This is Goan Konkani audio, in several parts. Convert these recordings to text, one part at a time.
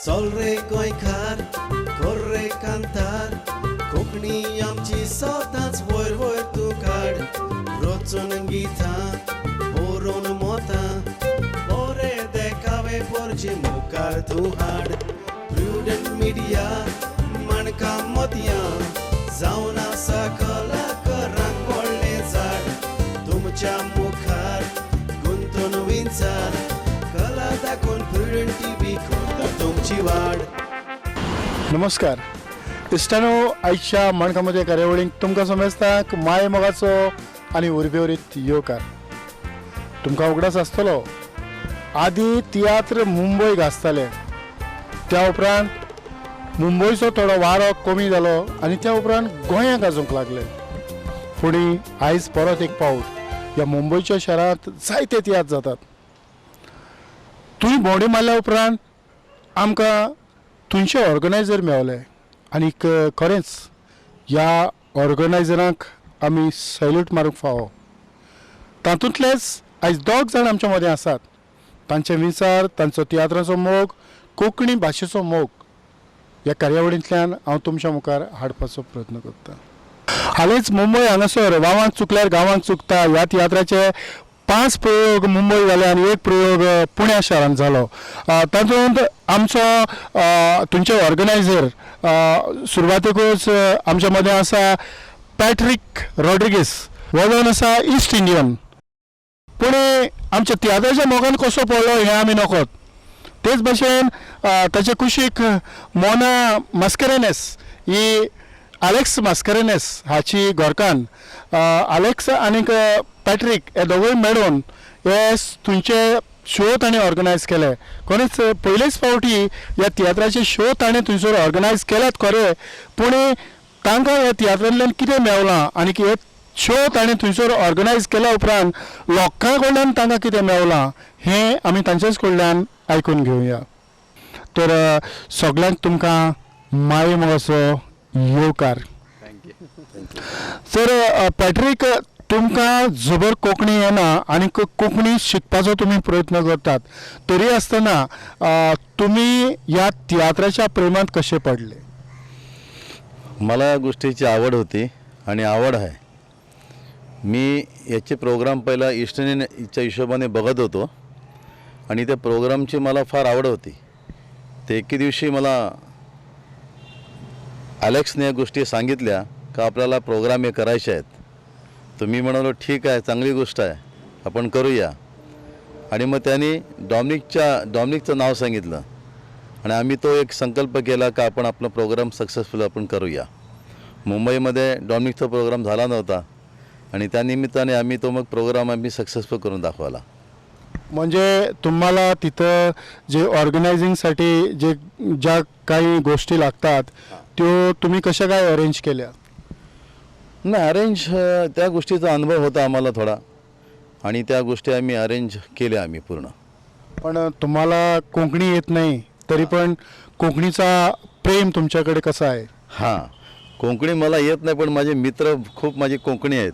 चल रे गोंयकार कर रे कांतार कोंकणी आमची सदांच वयर वयर तूं काड रचून गितां बरोवन मोतां बरे देखावे पोरचे मुखार तूं हाड प्रुडंट मिडिया माणकां मोतयां जावन आसा कलाकारांक व्हडलें झाड तुमच्या मुखार गुंतून विंचार कला दाखोवन प्रुडंट टीव्ही करता तुमची वाड. नमस्कार इश्टानो, आयच्या माणकामध्ये कार्यावळींक तुमकां समजता माय मोगाचो आनी उर्बेवरीत येवकार. तुमकां उगडास आसतलो आदी तियात्र मुंबय गाजताले, त्या उपरांत मुंबयचो थोडो वारो कमी जालो आनी त्या उपरांत गोंया गाजूंक लागले. पूण आयज परत एक पावट ह्या मुंबयच्या शहरांत जायते तियात्र जातात. तुमी भोंवडी मारल्या उपरांत आमकां तुमचे ऑर्गनायझर मेवले आनी खरेंच ह्या ऑर्गनायझरांक आमी सॅल्यूट मारूंक फावो. तातूंतलेच आयज दोग जाण आमच्या मदें आसात. तांचे विचार, तांचो तियात्राचो मोग, कोंकणी भाशेचो मोग ह्या कार्यावळींतल्यान हांव तुमच्या मुखार हाडपाचो प्रयत्न करता. हालींच मुंबय हांगासर वावांक चुकल्यार गांवांक चुकता ह्या तियात्राचे 5 प्रयोग मुंबय जाले आनी 1 प्रयोग पुण्या शारांत जालो. तातूंत आमचो तुमचे ऑर्गनायझर सुरवातेकूच आमच्या मदें आसा पॅट्रीक रॉड्रिगीस, हो जावन आसा इस्ट इंडियन. पूण आमच्या तियात्राच्या मोगान कसो पडलो हें आमी नकळत. तेच भशेन ताचे कुशीक मोना मास्करेनेस ही आलेक्स मास्करेनेस हाची घरकान्न. आलेक्स आनीक पॅट्रीक हे दोगूय मेळून हे थंयचे शो ताणें ऑर्गनायज केले. खरेंच पयलेच फावटी ह्या तियात्राचे शो ताणें थंयसर ऑर्गनायज केल्यात खरें, पूण तांकां ह्या तियात्रांतल्यान कितें मेवलां आनी हे शो ताणें थंयसर ऑर्गनायज केल्या उपरांत लोकां कडल्यान तांकां कितें मेवलां हें आमी तांचेच कडल्यान आयकून घेवया. तर सगल्यांक तुमकां माये मोगाचो येवकार. सर पॅट्रीक, तुमकां जबर कोंकणी येना आनी कोंकणी शिकपाचो तुमी प्रयत्न करतात, तरी आसतना तुमी ह्या तियात्राच्या प्रेमात कसे पडले? मला या गोष्टीची आवड होती आणि आवड आहे. मी याचे प्रोग्राम पहिला ईस्ट इंडियनच्या हिशोबाने बघत होतो आणि त्या प्रोग्रामची मला फार आवड होती. ते एके दिवशी मला ॲलेक्सने या गोष्टी सांगितल्या का आपल्याला प्रोग्राम हे करायचे आहेत. तर मी म्हणालो ठीक आहे, चांगली गोष्ट आहे, आपण करूया. आणि मग त्यांनी डॉमिनिकचं नाव सांगितलं आणि आम्ही तो एक संकल्प केला का आपण आपला प्रोग्राम सक्सेसफुल आपण करूया. मुंबईमध्ये डॉमिनिकचा प्रोग्राम झाला नव्हता आणि त्यानिमित्ताने आम्ही तो मग प्रोग्राम आम्ही सक्सेसफुल करून दाखवला. म्हणजे तुम्हाला तिथं जे ऑर्गनायझिंगसाठी जे ज्या काही गोष्टी लागतात त्यो तुम्ही कशा काय अरेंज केल्या? नाही, अरेंज त्या गोष्टीचा अनुभव होता आम्हाला थोडा आणि त्या गोष्टी आम्ही अरेंज केल्या आम्ही पूर्ण. पण तुम्हाला कोंकणी येत नाही तरी पण कोंकणीचा प्रेम तुमच्याकडे कसं आहे? हां, कोंकणी मला येत नाही पण माझे मित्र खूप माझे कोंकणी आहेत,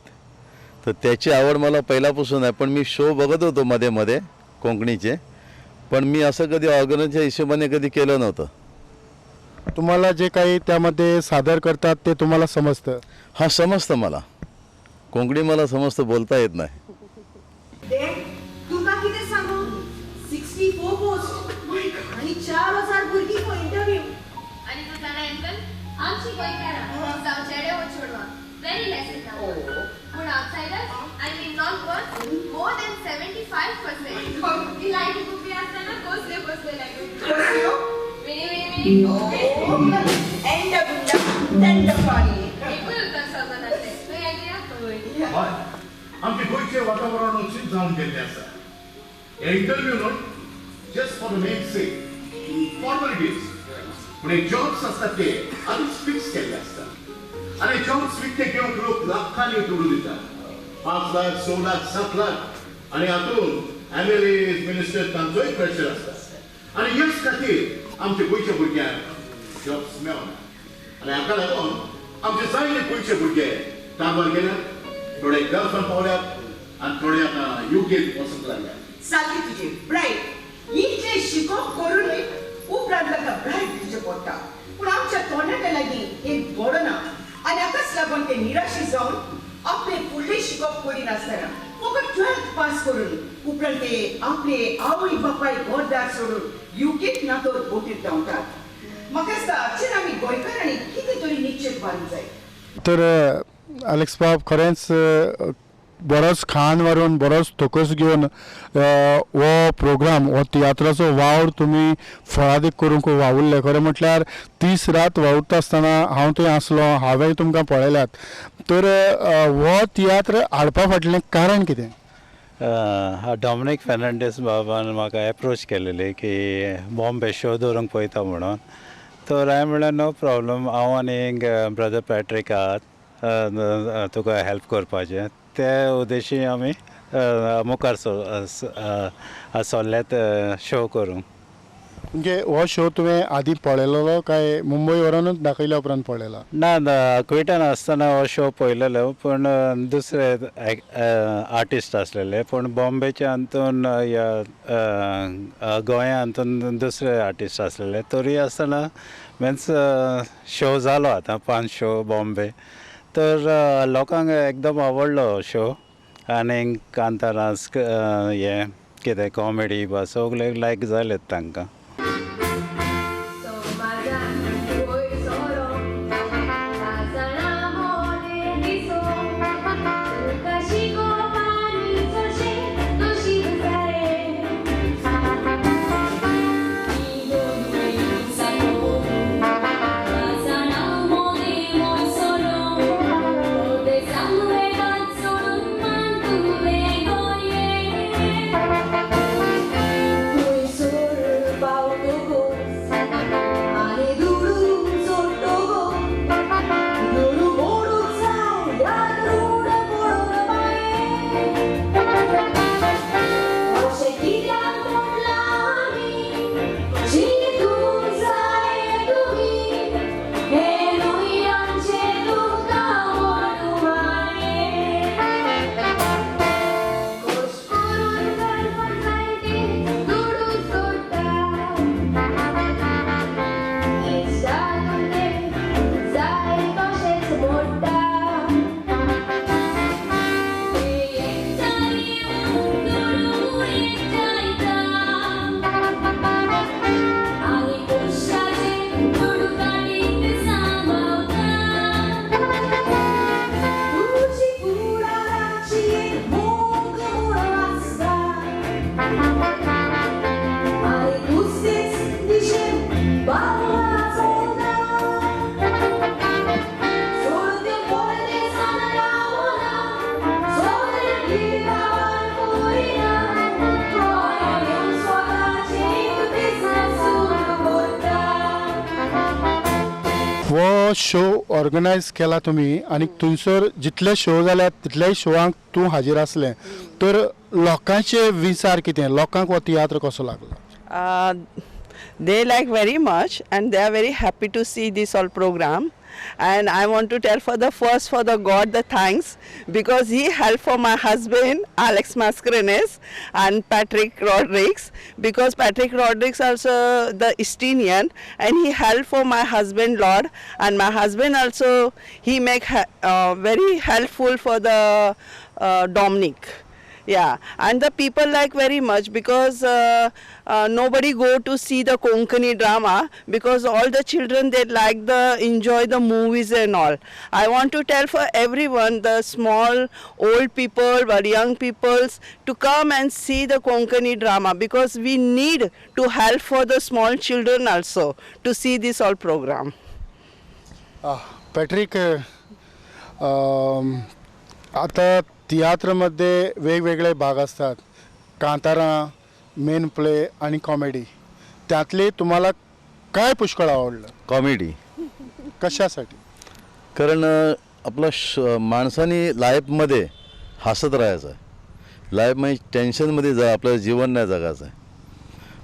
तर त्याची आवड मला पहिल्यापासून आहे. पण मी शो बघत होतो मध्ये मध्ये कोंकणीचे, पण मी असं कधी ऑर्गनाइजच्या हिशोबाने कधी केलं नव्हतं. तुम्हाला जे काही त्यामध्ये सादर करतात ते तुम्हाला समजतं? हां, समजतं मला कोंकणी, मला समजतं, बोलता येत नाही. तुका कितें सांगू, 64 पोस्ट आणि 4000 भुरगीं फॉर इंटरव्यू. आनी तूं जाणा अंकल, आमची गोंयकारां जावं चेडे वो चेडवां व्हेरी लेस इन नंबर, पूण outsiders I mean non Goan more than 75%. ही लायटी कुपी आसतना कसले कसले लायटी विनी विनी विनी एकूय उतर समजनासलें. खंय आयडिया? हय, आमचे गोंयचें वातावरण अशेंच जावन गेल्लें आसा. हे इंटरव्यू न्हय just for the name sake, formalities. पूण हे जॉब्स आसतात ते आदींच फिक्स केल्ले आसतात आनी जॉब्स विकते घेवंक लोक लाखांनी दुडू दितात, 5 लाख, 6 लाख, 7 लाख. आनी हातूंत एम एल एज, मिनिस्टर तांचोय प्रेशर आसता आनी ह्याच खातीर आमच्या गोंयच्या भुरग्यांक जॉब्स मेळना. आनी हाका लागून आमचे जायते गोंयचे भुरगे कारवार गेल्यात, थोडे गल्फान पावल्यात आनी थोडे आतां युकेत वचूंक लागल्यात. सारकी तुजी ब्रायट, इतलें शिकोवप करून उपरांत ताका पडटा पूण आमच्या तरणाट्या लागीं एक घडना आनी हाकाच लागून ते निराशी जावन आपले फुडलें शिकप करिनासतना फकत 12th पास करून उपरांत ते आपले आवय बापाय घरदार सोडून युकेक ना तर बोटीर धांवतात. म्हाका दिसता हाचेर आमी गोंयकारांनी कितें तरी निश्चीत बांदूंक जाय. तर अलेक्स बाब खरेंच बरोच खान व्हरून बरोच थोकस घेवन हो प्रोग्राम हो तियात्राचो वावर तुमी फळादीक करूंक वावुरले. खरें म्हटल्यार 30 रात वावुरता आसतना हांव थंय आसलो, हांवें तुमकां पळयल्यात. तर हो तियात्र हाडपा फाटलें कारण कितें? डॉमिनीक फेर्नांडीस बाबान म्हाका एप्रोच केलेली की बॉम्बे शो दवरूंक पळयता म्हणून. तर हांवें म्हणलें नो प्रॉब्लम, हांव आनी ब्रदर पॅट्रीक आहात तुका हेल्प करपाचें. ते उद्देशी आमी मुखार सरल्यात शो करूंक. म्हणजे हो शो तुवें आदीं पळयलेलो काय मुंबय व्हरोनूच दाखयल्या उपरांत पळयला? ना ना, कुवेटान आसतना हो शो पळयलेलो, पूण दुसरे आर्टिस्ट आसलेले. पूण बॉम्बेच्या हातून ह्या गोंया हातून दुसरे आर्टिस्ट आसलेले. तरी आसतना मिन्स शो जालो आतां 5 शो बॉम्बे. तर लोकांक एकदम आवडलो शो आनी कांतारां हें कितें कॉमेडी बा सगळें लायक जालें तांकां. हो शो ऑर्गनायज केला तुमी आनी थंयसर जितले शो जाल्यात तितलेय शोआंक तूं हाजीर आसलें, तर लोकांचे विचार कितें, लोकांक हो तियात्र कसो लागलो? They like very much and they are very happy to see this all program. And I want to tell for the first for the God the thanks because he helped for my husband Alex Mascarenhas and Patrick Rodrigues, because Patrick Rodrigues also the Estonian and he helped for my husband Lord, and my husband also he make very helpful for the Dominic. Yeah, and the people like very much because nobody go to see the Konkani drama because all the children they like the enjoy the movies and all. I want to tell for everyone, the small old people but young peoples, to come and see the Konkani drama because we need to help for the small children also to see this all program. Patrick, आता तियात्रमध्ये वेगवेगळे भाग असतात, कांतारां, मेन प्ले आणि कॉमेडी, त्यातले तुम्हाला काय पुष्कळ आवडलं? कॉमेडी. कशासाठी? कारण आपलं माणसाने लाईफमध्ये हसत राहायचं आहे, लाईफमध्ये टेन्शनमध्ये जा आपलं जीवन नाही जगायचं आहे.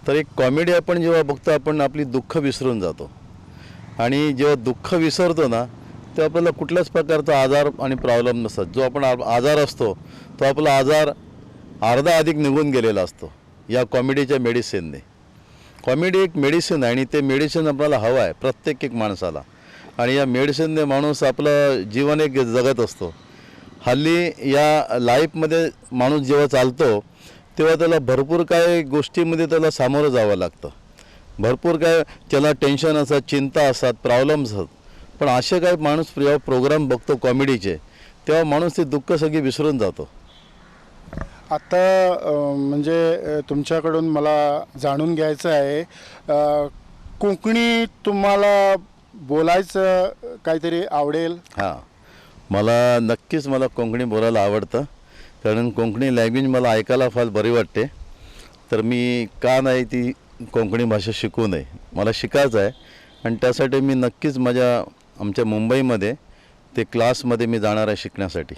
तर एक कॉमेडी आपण जेव्हा बघतो आपण आपली दुःख विसरून जातो, आणि जेव्हा दुःख विसरतो ना तेव्हा आपल्याला कुठल्याच प्रकारचा आजार आणि प्रॉब्लेम नसतात. जो आपण आजार असतो तो आपला आजार अर्धा अधिक निघून गेलेला असतो या कॉमेडीच्या मेडिसिनने. कॉमेडी एक मेडिसिन आहे आणि ते मेडिसिन आपल्याला हवं आहे प्रत्येक एक माणसाला आणि या मेडिसिनने माणूस आपलं जीवन एक जगत असतो. हल्ली या लाईफमध्ये माणूस जेव्हा चालतो तेव्हा त्याला भरपूर काय गोष्टीमध्ये त्याला सामोरं जावं लागतं. भरपूर काय त्याला टेन्शन असतात, चिंता असतात, प्रॉब्लेम्स असतात. पण असे काही माणूस जेव्हा प्रोग्राम बघतो कॉमेडीचे तेव्हा माणूस ते दुःख सगळी विसरून जातो. आता म्हणजे तुमच्याकडून मला जाणून घ्यायचं आहे, कोकणी तुम्हाला बोलायचं काहीतरी आवडेल? हां, मला नक्कीच मला कोंकणी बोलायला आवडतं, कारण कोंकणी लँग्वेज मला ऐकायला फार बरी वाटते. तर मी का नाही ती कोंकणी भाषा शिकू नये, मला शिकायचं आहे. आणि त्यासाठी मी नक्कीच माझ्या आमच्या मुंबईमध्ये ते क्लासमध्ये मी जाणार आहे शिकण्यासाठी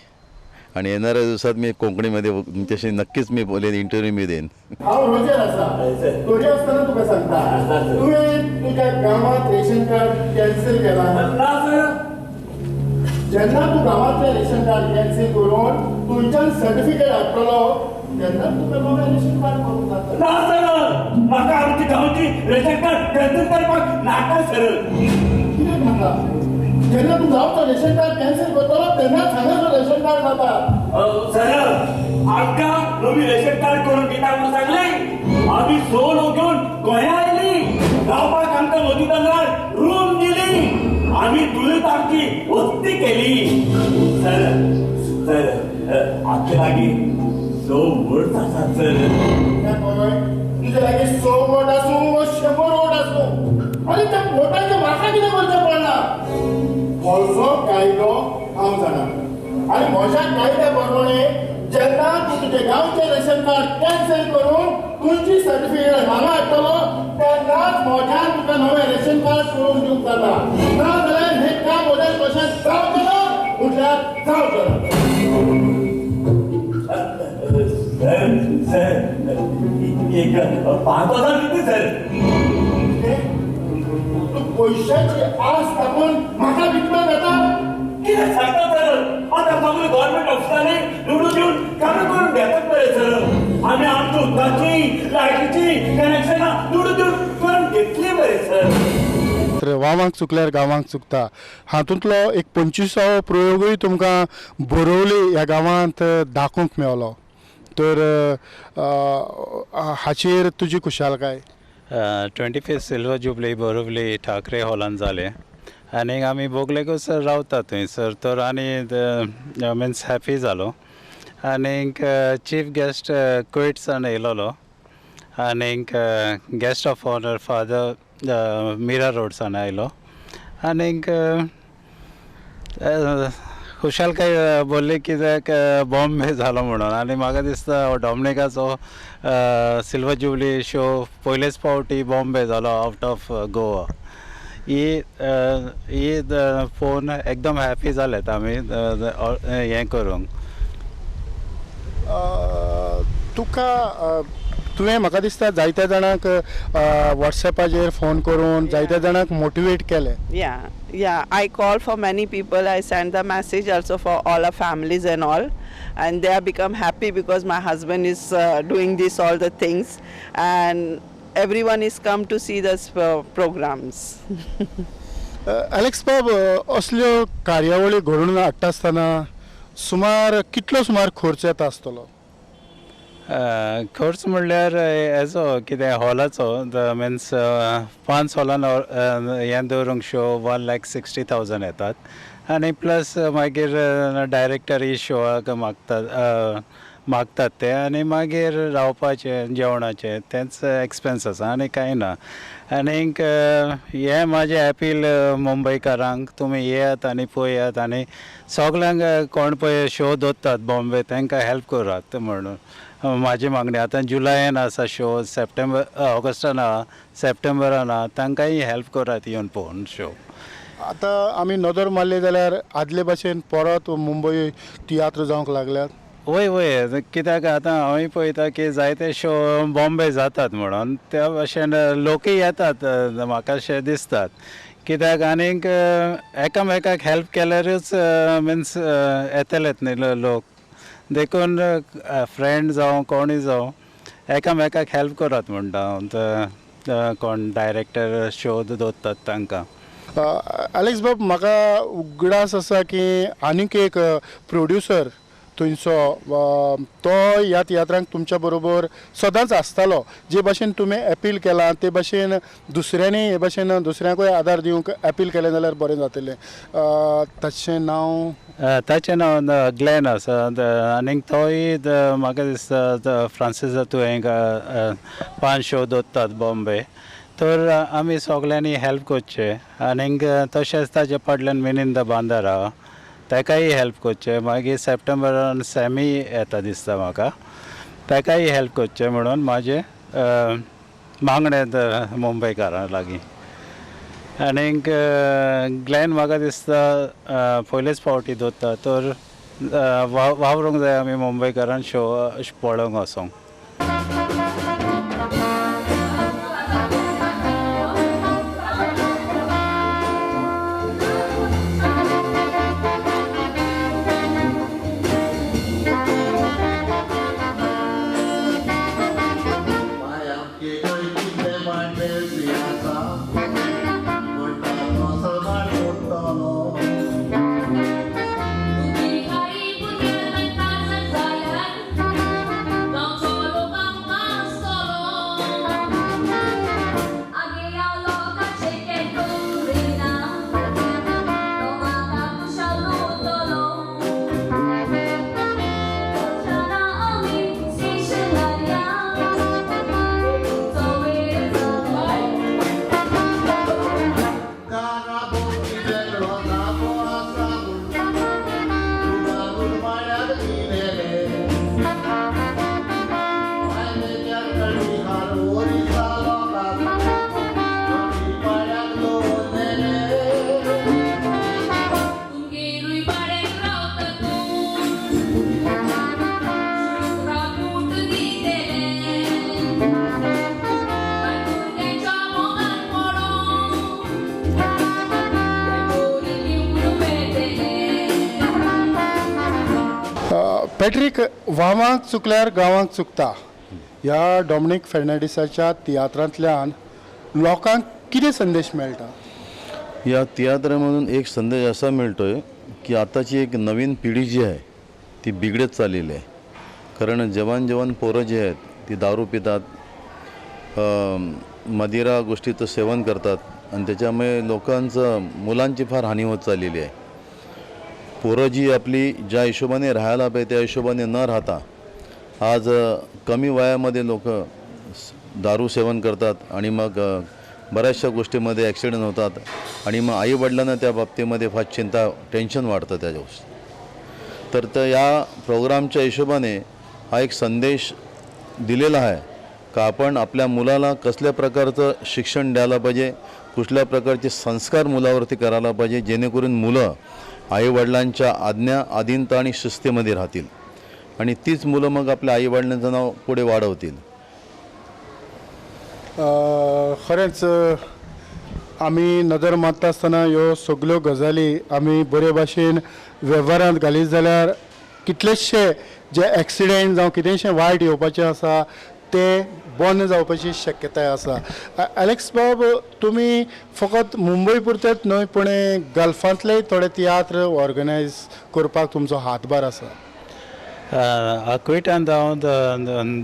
आणि येणाऱ्या दिवसात मी कोंकणीमध्ये तुमच्याशी नक्कीच मी बोलेन, इंटरव्ह्यू मी देईन. हांव रोजर आसा, तोरी आसतना तुका सांगता, तुवें तुज्या गांवांत रेशन कार्ड कॅन्सल केलां ना सर? जेन्ना तूं गांवांतलें रेशन कार्ड कॅन्सल करून तुमच्यान सर्टिफिकेट हाडटलो तेन्ना तुका नवें रेशन कार्ड करूंक जाता. ना सर, म्हाका आमची गांवची रेशन कार्ड कॅन्सल करपाक नाका सर. कित्याक नाका? जेन्ना तूं गांवचो रेशन कार्ड कॅन्सल करतलो तेन्नाच हांगाचो रेशन कार्ड जाता. सर, आमकां नवी रेशन कार्ड करून दिता म्हणून सांगलें, आमी 6 लोक घेवन गोंया आयली, रावपाक आमकां मोतीदंगार रूम दिली, आमी तुळीत आमची वस्ती केली. सर सर, आमचे लागीं 100 वोट आसात सर. तुजे लागीं 100 वोट आसूं वा 100 वोट आसूं, आनी त्या वोटाचें म्हाका कितें करचें पडना. म्हजो कायदो हांव जाणा आनी म्हज्या कायद्या प्रमाणे जेन्ना तूं तुजें गांवचें रेशन कार्ड कॅन्सल करून तुमची सर्टिफिकेट हांगा हाडटलो तेन्नाच म्हज्यान तुका नवें रेशन कार्ड करून दिवंक जाता. ना जाल्यार हें काम म्हज्यान कशें जावचें ना म्हटल्यार जावचें ना. सर सर, एक 5,000 दिता सर. तूं पयशाची आस दाखोवन म्हाका विकपाक येता? कितें सांगता सर, आतां सगळे गव्हर्मेंट ऑफिसांनी दुडू दिवन कामां करून घेतात मरे सर. आमी आमच्या उदकाची लायटीची कनेक्शनां दुडू दिवन करून घेतली मरे सर. तर वावांक चुकल्यार गांवांक चुकता हातूंतलो एक 25वो प्रयोगूय तुमकां बोरोवली ह्या गांवांत दाखोवंक मेवलो, तर हाचेर तुजी खुशालकाय? 25th silver jubilee Borivali Thackeray हॉलान जालें आनी आमी बोगलेकूच रावता थंयसर, तर आनी मिन्स हॅपी जालो. आनीक चीफ गेस्ट कुवेटसान येयलोलो आनीक guest of honour father Mira रोडसान आयलो आनीक खुशालकाय बोल्ली कित्याक बॉम्बे जालो म्हणून. आनी म्हाका दिसता डॉमनिकाचो सिल्वर जुबली शो पयलेच फावटी बॉम्बे जालो आवट ऑफ गोवा. ही ही पळोवन एकदम हॅपी जालेत आमी हें करूंक. तुका तुवें म्हाका दिसता जायत्या जाणांक वॉट्सएपाचेर फोन करून जायत्या जाणांक मोटिवेट केलें. Yeah, yeah, I call for many people. I send the message also for all our families and all, and they have become happy because my husband is doing this all the things, and everyone is come to see this programs. Alex बाब, असल्यो कार्यावळी घडोवन हाडटा आसतना सुमार कितलो सुमार खर्च येता आसतलो? खर्च म्हणल्यार हेजो कितें हॉलाचो मिन्स 5 हॉलान हें दवरूंक शो 1,60,000 येतात आनी प्लस मागीर डायरेक्टर ही शोआक मागतात मागतात ते आनी मागीर रावपाचें जेवणाचें तेंच एक्सपेन्स आसा आनी कांय ना. आनीक हें म्हाजें अपील मुंबयकारांक, तुमी येयात आनी पळयात आनी सगल्यांक कोण पळय शो दवरतात बॉम्बे तांकां हेल्प करात म्हणून म्हाजी मागणी. आतां जुलयान आसा शो, सप्टेंबर ऑगस्टान आहा, सप्टेंबरान आहा, तांकांय हेल्प करात येवन पळोवन शो. आतां आमी नदर मारली जाल्यार आदले भाशेन परत मुंबय तियात्र जावंक लागल्यात. वय वय, कित्याक आतां हांवूय पळयता की जायते शो बॉम्बे जातात म्हणून त्या भाशेन लोकूय येतात म्हाका अशें दिसतात. कित्याक आनीक एकामेकाक हेल्प केल्यारूच मिन्स येतलेत न्ही लोक, देखून फ्रेंड जावं कोणूय जावं एकामेकाक हेल्प करात म्हणटा हांव. कोण डायरेक्टर शो दवरतात तांकां. एलेक्स बाब, म्हाका उगडास आसा की आनीक एक प्रोड्युसर थंयचो तो ह्या तियात्रांक तुमच्या बरोबर सदांच आसतालो. जे भाशेन तुमी अपील केलां ते भाशेन दुसऱ्यांनी हे भाशेन दुसऱ्यांकूय आदार दिवंक अपील केलें जाल्यार बरें जातलें. ताचें नांव? ताचें नांव ग्लॅन आसा आनीक तोय म्हाका दिसता फ्रांसीस तुवें 5 शो दवरतात बॉम्बे, तर आमी सगल्यांनी हेल्प करचें. आनीक तशेंच ताचे फाटल्यान मिनिंद बांदार आहा, ताकाय हेल्प करचें. मागीर सप्टेंबरान सॅमी येता दिसता म्हाका, ताकाय हेल्प करचें म्हणून म्हाजें मागणें मुंबयकारां लागीं. आनीक ग्लॅन म्हाका दिसता पयलेच फावटी दवरता, तर वावरूंक जाय आमी मुंबयकारान शो पळोवंक वचोंक. पॅट्रीक, वावांक चुकल्यार गांवांक चुकता ह्या डॉमिनीक फेर्नांडीसाच्या तियात्रांतल्यान लोकांक कितें संदेश मेळटा? या तियात्रामधून एक संदेश असा मिळतोय की आताची एक नवीन पिढी जी आहे ती बिघडत चाललेली आहे. कारण जवान जवान पोरं जी आहेत ती दारू पितात, मदिरा गोष्टीचं सेवन करतात आणि त्याच्यामुळे लोकांचं मुलांची फार हानी होत चाललेली आहे. पोरं जी आपली ज्या हिशोबाने राहायला पाहिजे त्या हिशोबाने न राहता आज कमी वयामध्ये लोक दारू सेवन करतात आणि मग बऱ्याचशा गोष्टीमध्ये ॲक्सिडेंट होतात आणि मग आईवडिलांना त्या बाबतीमध्ये फार चिंता टेन्शन वाढतं त्या गोष्टी. तर त्या या प्रोग्रामच्या हिशोबाने हा एक संदेश दिलेला आहे का आपण आपल्या मुलाला कसल्या प्रकारचं शिक्षण द्यायला पाहिजे, कुठल्या प्रकारचे संस्कार मुलावरती करायला पाहिजे, जेणेकरून मुलं आईवडिलांच्या आज्ञा अधीनता आणि शिस्तीमध्ये राहतील आणि तीच मुलं मग आपल्या आईवडिलांचं नाव पुढे वाढवतील. खरेंच आमी नदर मारता आसतना ह्यो सगळ्यो गजाली आमी बरे भाशेन वेव्हारांत घालीत जाल्यार कितलेशे जे एक्सिडेंट जावं कितेंशें वायट येवपाचें आसा ते बंद जावपाची शक्यताय आसा. एलेक्स बाब, तुमी फकत मुंबय पुरतेच न्हय पूण गल्फांतलेय थोडे तियात्र ऑर्गनायज करपाक तुमचो हातभार आसा. आक्विटान हांव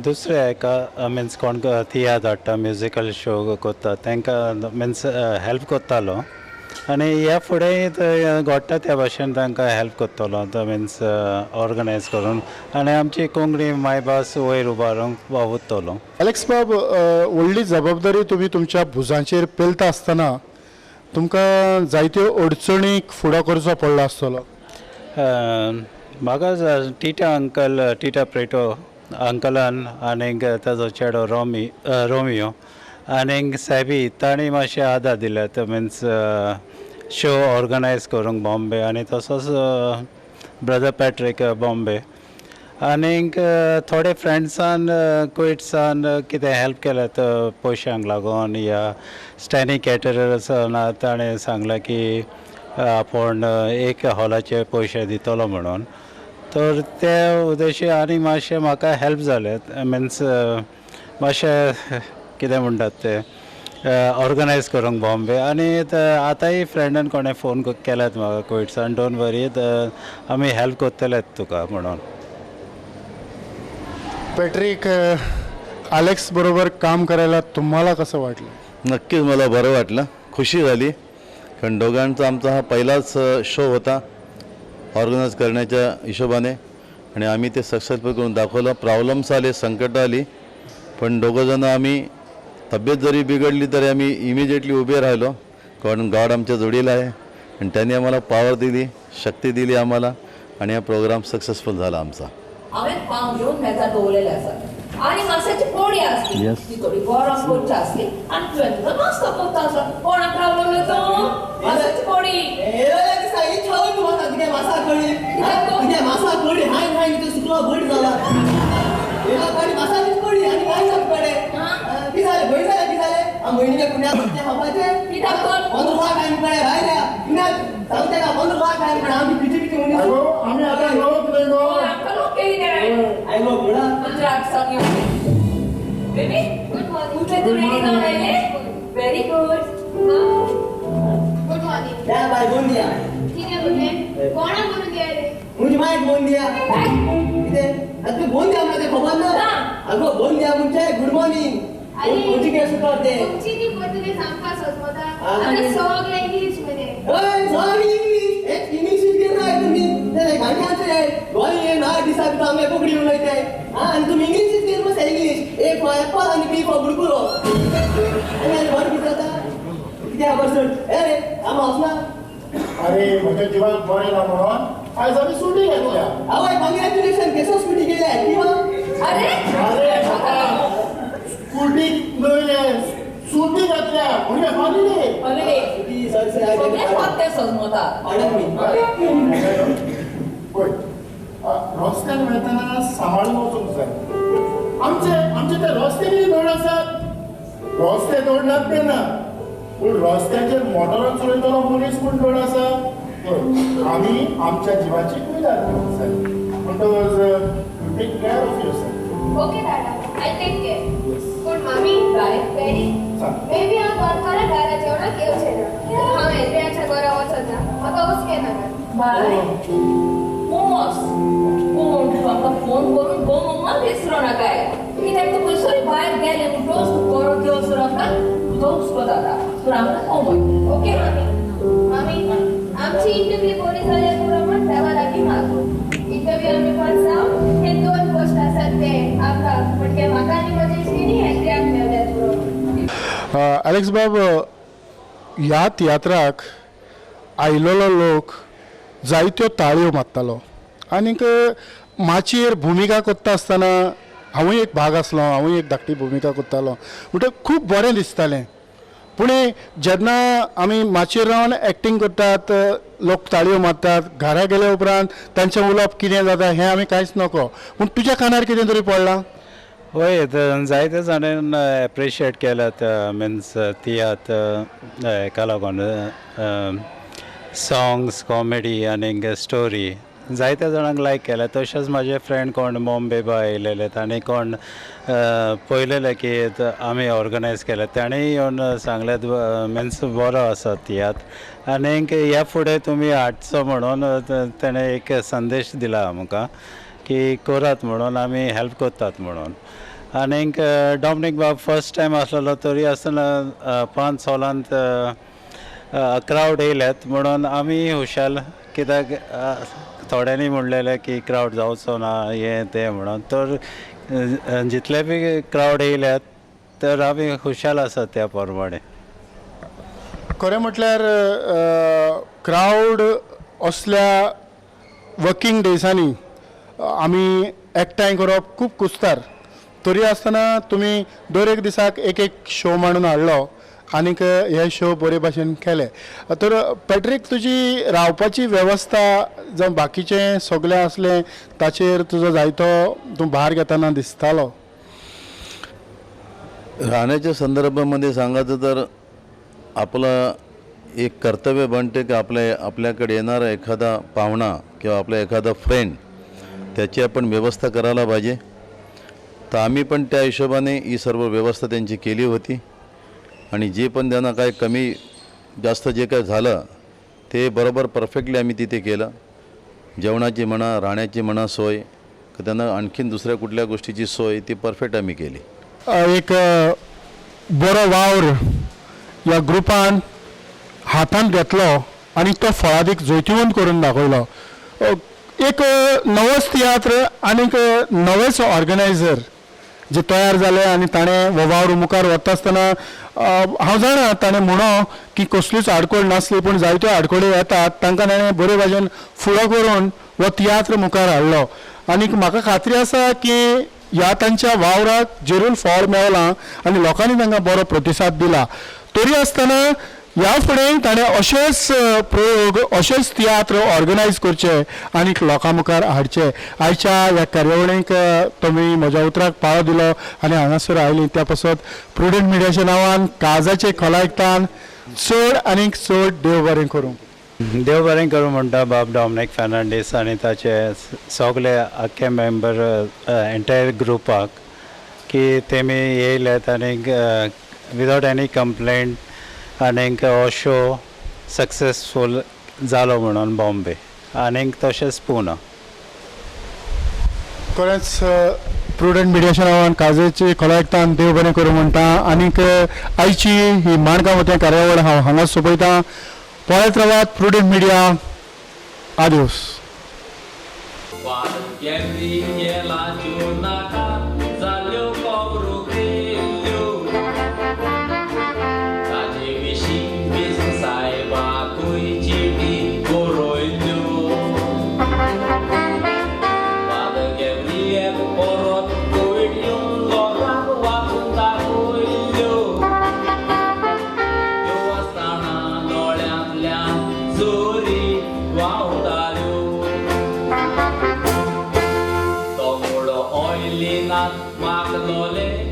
दुसरे एका मिन्स कोण तियात्र हाडटा म्युजिकल शो करता तांकां मिन्स हेल्प करतालो आनी ह्या फुडें घडटा त्या भाशेन तांकां हेल्प करतलो मिन्स ऑर्गनायज करून आनी आमची कोंकणी मायभास वयर उबारूंक वावुरतलो. एलेक्स बाब, व्हडली जबाबदारी तुमी तुमच्या भुजांचेर पेलता आसतना तुमकां जायत्यो अडचणीक फुडो करचो पडलो आसतलो. म्हाका टिटा अंकल, टिटा प्रेटो अंकलान आनीक ताजो चेडो रोमियो आनीक सॅबी तांणी मातशें आदार दिले मिन्स शो ऑर्गनायज करूंक बॉम्बे आनी तसोच ब्रदर पॅट्रीक बॉम्बे आनीक थोडे फ्रेंड्सान क्विट्सान कितें हेल्प केल्यात पयशांक लागून या स्टॅनी कॅटरर्सान ताणें सांगलें की आपूण एक हॉलाचे पयशे दितलो म्हणून, तर ते उद्देशी आनी मातशें म्हाका हेल्प जालें मिन्स मातशें कितें म्हणटात ते ऑर्गनायज करूंक बॉम्बे. आनी आतांय फ्रेंडान कोणें फोन केल्यात म्हाका कुवेटसान, don't वरी आमी हेल्प करतले तुका म्हणून. पॅट्रिक, आलेक्स बरोबर काम करायला तुम्हाला कसं वाटलं? नक्कीच मला बरं वाटलं, खुशी झाली, कारण दोघांचा आमचा हा पहिलाच शो होता ऑर्गनाईज करण्याच्या हिशोबाने आणि आम्ही ते सक्सेसफुल करून दाखवलं. प्रॉब्लेम्स आले, संकटं आली, पण दोघंजणं आम्ही तब्येत जरी बिघडली तरी आम्ही इमिजिएटली उभे राहिलो, कारण गॉड आमच्या जोडीला आहे आणि त्यांनी आम्हाला पॉवर दिली, शक्ती दिली आम्हाला आणि हा प्रोग्राम सक्सेसफुल झाला आमचा. हांवें पाव घेवन मेजार दवरलेले आसा आनी मासाची पोळी आसली ती थोडी गरम करची आसली आनी तुवें तुजो नाश्तो करता आसलो. कोणाक रावलो तो मासाची पोळी Very good. Good morning. Yeah, bye. Bon dia. कितें म्हणलें? कोणाक म्हणून दिया रे? मुझे मायक बोन दिया. कितें? आतां बोन दिया म्हणल्यार खबर ना? अगो बोन दिया म्हणजे गुड मॉर्निंग. तुमची केस करते. तुमची ती पोर्तुगीज आमकां समजता. आतां सगळें इंग्लीश मध्ये. हय, सगळें इंग्लीश. एक इंग्लीश घेणार तुम्ही. ते गांठ्याचे गोंय हे ना दिसा भितर आमी कोंकणी उलयताय. आं आनी तुमी इंग्लीश घेर मस्त इंग्लीश. ए फॉर एप्पल आनी बी फॉर बुडकुलो. आनी बरें कितें जाता? कितें खबर सोड. ए रे आमी वचना. अरे म्हज्या जिवाक बरें ना म्हणून आयज आमी सुटी घेतल्या. आवय कॉंग्रॅच्युलेशन, केसो स्कुटी गेल्या किंवा. अरे अरे स्कुटी न्हय सुटी घेतल्या म्हणजे हॉलिडे. हॉलिडे सगळें फक्त तें सजमता. पळय रस्त्यान वयतना सांबाळून वचूंक जाय. आमचे आमचे ते रस्ते बी धड आसात, रस्ते धड नात ते ना, पूण रस्त्याचेर मोटरान चलयतलो मनीस पूण धड आसा. आमी आमच्या जिवाची कुयदाद घेवंक जाय. म्हणटकच you take care of yourself. Okay Dada, I take care. पूण मामी बाय डॅडी मे बी हांव गोरकारा घरा जेवणाक येवचें ना. हांव एड्रियाच्या घरा वचना, म्हाका हुस्के नाका. बाय कोमोस कोण तूं आमकां फोन करून गो मम्मा विसरो नाकाय. कित्याक तूं खंयसरूय भायर गेलें म्हणटकच तूं परत येवसर आमकां तुजो हुस्को जाता. पूण आमकां कोमय. ओके मामी. मामी आमची इंटरव्यू बरी जाल्यार पुरो म्हण देवा लागीं मागू. इंटरव्यू आमी पास जावन हे दोन पोस्ट आसात ते आमकां म्हणजे म्हाका आनी म्हज्या इश्टिणी एड्रियाक मेळ्ळ्यात पुरो. आलेक्स बाब, ह्या तियात्राक आयलेलो लोक जायत्यो ताळयो मारतालो आनीक माचयेर भुमिका करता आसतना हांवूय एक भाग आसलो, हांवूय एक धाकटी भुमिका करतालो, म्हणटकच खूब बरें दिसतालें. पूण जेन्ना आमी माचयेर रावन एक्टींग करतात, लोक ताळयो मारतात, घरा गेल्या उपरांत तांचें उलोवप कितें जाता हें आमी कांयच नको. पूण तुज्या कानार कितें तरी पडलां? हय, जायते जाणांनी एप्रिशिएट केल्यात मिन्स तियात्र हेका लागून सॉंग्स, कॉमेडी आनी स्टोरी जायत्या जाणांक लायक केल्या. तशेंच म्हाजे फ्रेंड कोण बॉम्बे बा येयलेले तांणी कोण पळयलेले की आमी ऑर्गनायज केले, तांणी येवन सांगलें मिन्स बरो आसा तियात्र आनीक ह्या फुडें तुमी हाडचो म्हणून तेणें एक संदेश दिला आमकां की करात म्हणून, आमी हेल्प करतात म्हणून. आनीक डॉमनीक बाब फर्स्ट टायम आसलेलो तरी आसतना 5 हॉलांत क्रावड येयल्यात म्हणून आमी हुशाल. कित्याक थोड्यांनी म्हणलेलें की क्रावड जावचो ना हें तें म्हणून, तर जितले बी क्रावड येयल्यात तर आमी खुशाल आसात त्या प्रमाणे. खरें म्हटल्यार क्रावड असल्या वर्किंग डेजांनी आमी एकठांय करप खूब कुस्तार, तरी आसतना तुमी दर एक दिसाक एक एक शो मांडून हाडलो आनीक हे शो बरे भाशेन केले. तर पॅट्रीक, तुजी रावपाची वेवस्था जावं बाकीचें सगळें आसलें ताचेर तुजो जायतो तूं भार घेतना दिसतालो. राहण्याच्या संदर्भामध्ये सांगायचं तर आपलं एक कर्तव्य बनते की आपल्या आपल्याकडे येणारा एखादा पाहुणा किंवा आपला एखादा फ्रेंड त्याची आपण व्यवस्था करायला पाहिजे. तर आम्ही पण त्या हिशोबाने ही सर्व व्यवस्था त्यांची केली होती. आणि जे पण त्यांना काय कमी जास्त जे काय झालं ते बरोबर परफेक्टली आम्ही तिथे केलं. जेवणाची म्हणा, राहण्याची म्हणा सोय, त्यांना आणखीन दुसऱ्या कुठल्या गोष्टीची सोय ती परफेक्ट आम्ही केली. एक बरो वावर ह्या ग्रुपान हातांत घेतलो आनी तो फळादीक जैतिवंत करून दाखयलो. एक नवोच तियात्र आनीक नवेच ऑर्गनायझर जे तयार जाले आनी ताणें हो वावर मुखार वता आसतना हांव जाणा ताणें म्हणो की कसलीच आडखळ नासली, पूण जायत्यो आडखळी येतात, तांकां ताणें बरे भाशेन फुडो करून हो तियात्र मुखार हाडलो. आनीक म्हाका खात्री आसा की ह्या तांच्या वावराक जरूर फळ मेवलां आनी लोकांनी तांकां बरो प्रतिसाद दिला. तरी आसतना ह्या फुडें ताणें अशेच प्रयोग, अशेच तियात्र ऑर्गनायज करचे आनी लोकां मुखार हाडचे. आयच्या ह्या कार्यावळीक तुमी म्हज्या उतराक पाळो दिलो आनी हांगासर आयली त्या पासत प्रुडंट मिडियाच्या नांवान काळजाचे खोलायकतान चड आनीक चड देव बरें करूं. देव बरें करूं म्हणटा बाब डॉमनीक फेर्नांडीस आनी ताचे सगळे आख्खे मेंबर एंटायर ग्रुपाक की तेमी येयलेत आनीक विदावट एनी कंप्लेंट आनीक हो शो सक्सेसफूल जालो म्हणून बॉम्बे आनीक तशेंच पुना. खरेंच प्रुडंट मिडियाच्या नांवान काळजाची खोलायकतान देव बरें करूं म्हणटा. आनीक आयची ही माणकां मोतयां कार्यावळ हांव हांगाच सोंपयतां. पळयत रावात प्रुडंट मिडिया. आदियोस. Not